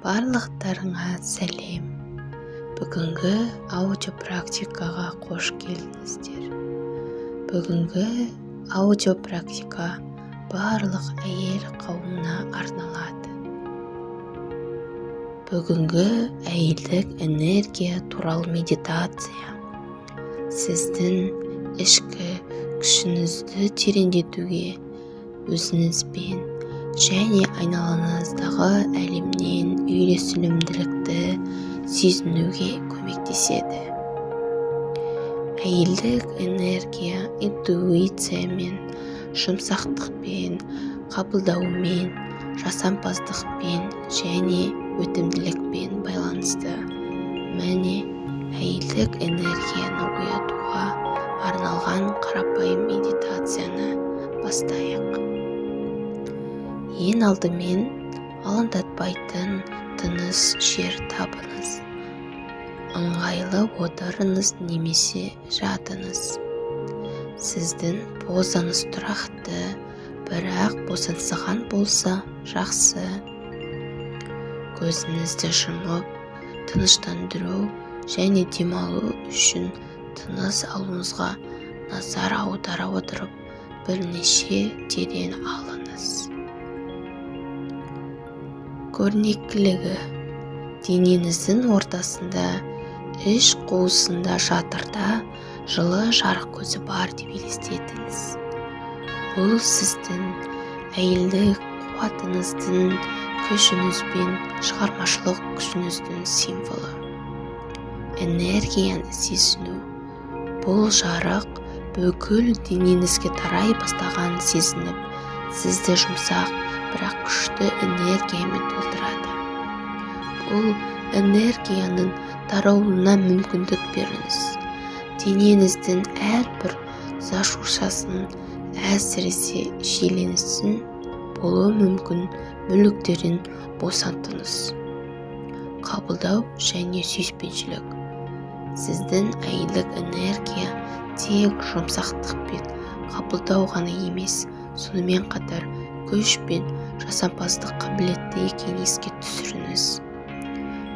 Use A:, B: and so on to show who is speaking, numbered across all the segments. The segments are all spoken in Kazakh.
A: Барлықтарыңа сәлем. Бүгінгі аудиопрактикаға қош келдіңіздер. Бүгінгі аудиопрактика барлық әйел қауымына арналады. Бүгінгі әйелдік энергия туралы медитация сіздің ішкі күшіңізді тереңдетуге, өзіңізбен және айналаңыздағы әлемнен үйлесімділікті сезінуге көмектеседі. Әйелдік энергия интуициямен, жұмсақтықпен, қабылдаумен, жасампаздықпен және өтімділікпен байланысты. Міне, әйелдік энергияны оятуға арналған қарапайым медитацияны бастайық. Ең алдымен алаңдатпайтын тыныш жер табыңыз. Ыңғайлы отырыңыз немесе жатыңыз. Сіздің позаңыз тұрақты, бірақ босаңсыған болса жақсы. Көзіңізді жұмып, тыныштандыру және демалу үшін тыныс алуыңызға назар аудара отырып, бірнеше терең алыңыз. Көрнекілігі: денеңіздің ортасында, іш қуысында, жатырда жылы жарық көзі бар деп елестетіңіз. Бұл сіздің әйелдік қуатыңыздың, күшіңіз бен шығармашылық күшіңіздің символы. Энергияны сезіну: бұл жарық бүкіл денеңізге тарай бастағанын сезініп, сізді жұмсақ, бірақ күшті энергиямен толтырады. Бұл энергияның таралуына мүмкіндік беріңіз. Денеңіздің әрбір жасушасын, әсіресе шиеленісін болуы мүмкін бөліктерін босатыңыз. Қабылдау және сүйіспеншілік: сіздің әйелдік энергия тек жұмсақтық пен қабылдау ғана емес, сонымен қатар күш пен жасампаздық қабілетті екенін еске түсіріңіз.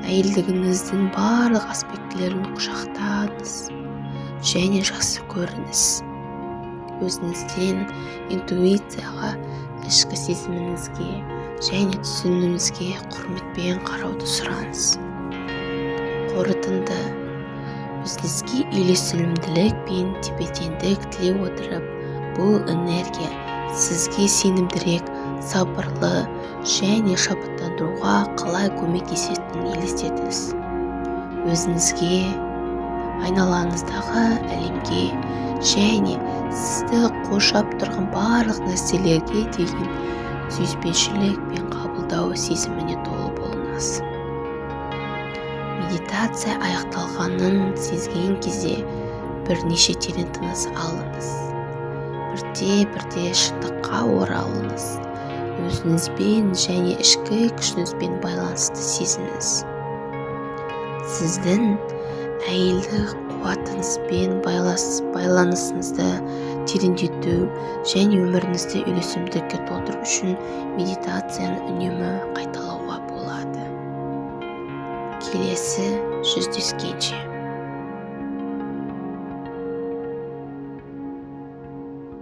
A: Әйелдігіңіздің барлық аспектілерін құшақтаңыз және жақсы көріңіз. Өзіңізден интуицияға, ішкі сезіміңізге және түсінуіңізге құрметпен қарауды сұраңыз. Қорытынды: өзіңізге үйлесімділік пен тепе-теңдік тілей отырып, бұл энергия сізге сенімдірек, сабырлы және шабыттандыруға қалай көмектесетінін елестетіңіз. Өзіңізге, айналаңыздағы әлемге және сізді қоршап тұрған барлық нәрселерге деген сүйіспеншілік пен қабылдау сезіміне толы болыңыз. Медитация аяқталғанын сезген кезде бірнеше терең тыныс алыңыз. Бірте-бірте шындыққа оралыңыз. Өзіңізбен және ішкі күшіңізбен байланысты сезініңіз. Сіздің әйелдік қуатыңызбен байланысыңызды тереңдету және өміріңізді үйлесімділікке толтыру үшін медитацияны үнемі қайталауға болады. Келесі жүздескенше!